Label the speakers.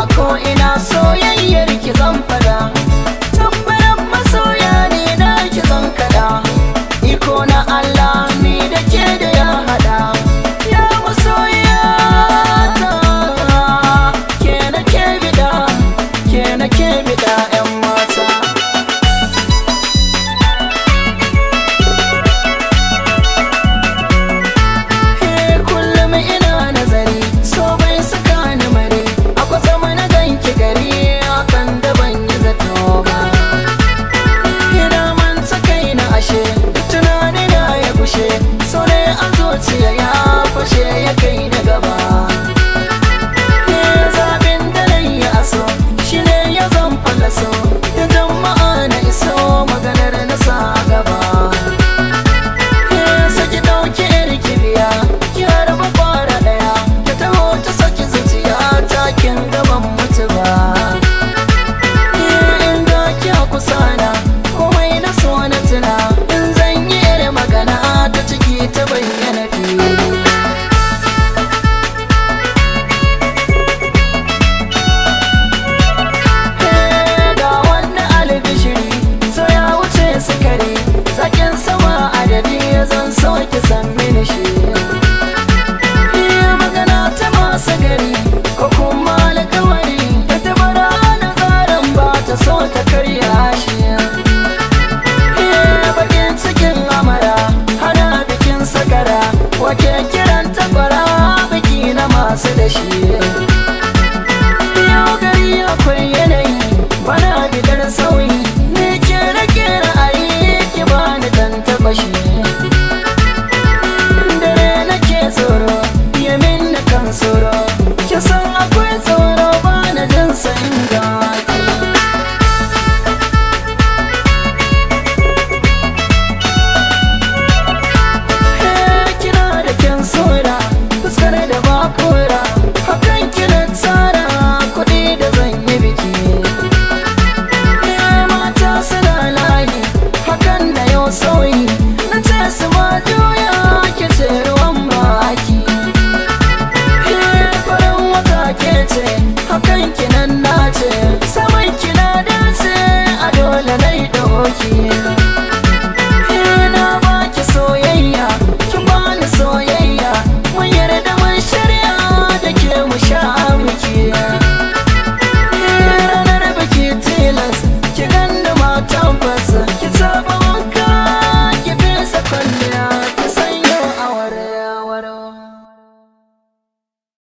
Speaker 1: A ko ina soyayyar ki zan fada, tambaran masoya ne na ki zan kada. Iko na Allah ni da ke da ya hada. Ya masoya ta, ke na ke bida, ke na ke bida yan mata. Kullum ina nazari, so bai saka ni mare. Akwai zama na ganki gari, akan da ban yi zato ba. Ina manta kai na ashe, tunani na ya gushe. So ne a zuciya ya fashe ya kai da gaba. Zaɓin da na yi aso, shi ne ya zan falaso. Da jama'a na iso, maganar na sa gaba. Saki ɗauki yar kibiya, ki harba kwara ɗaya. Ta taho ta saki zuciya ta kin gaban mutu ba.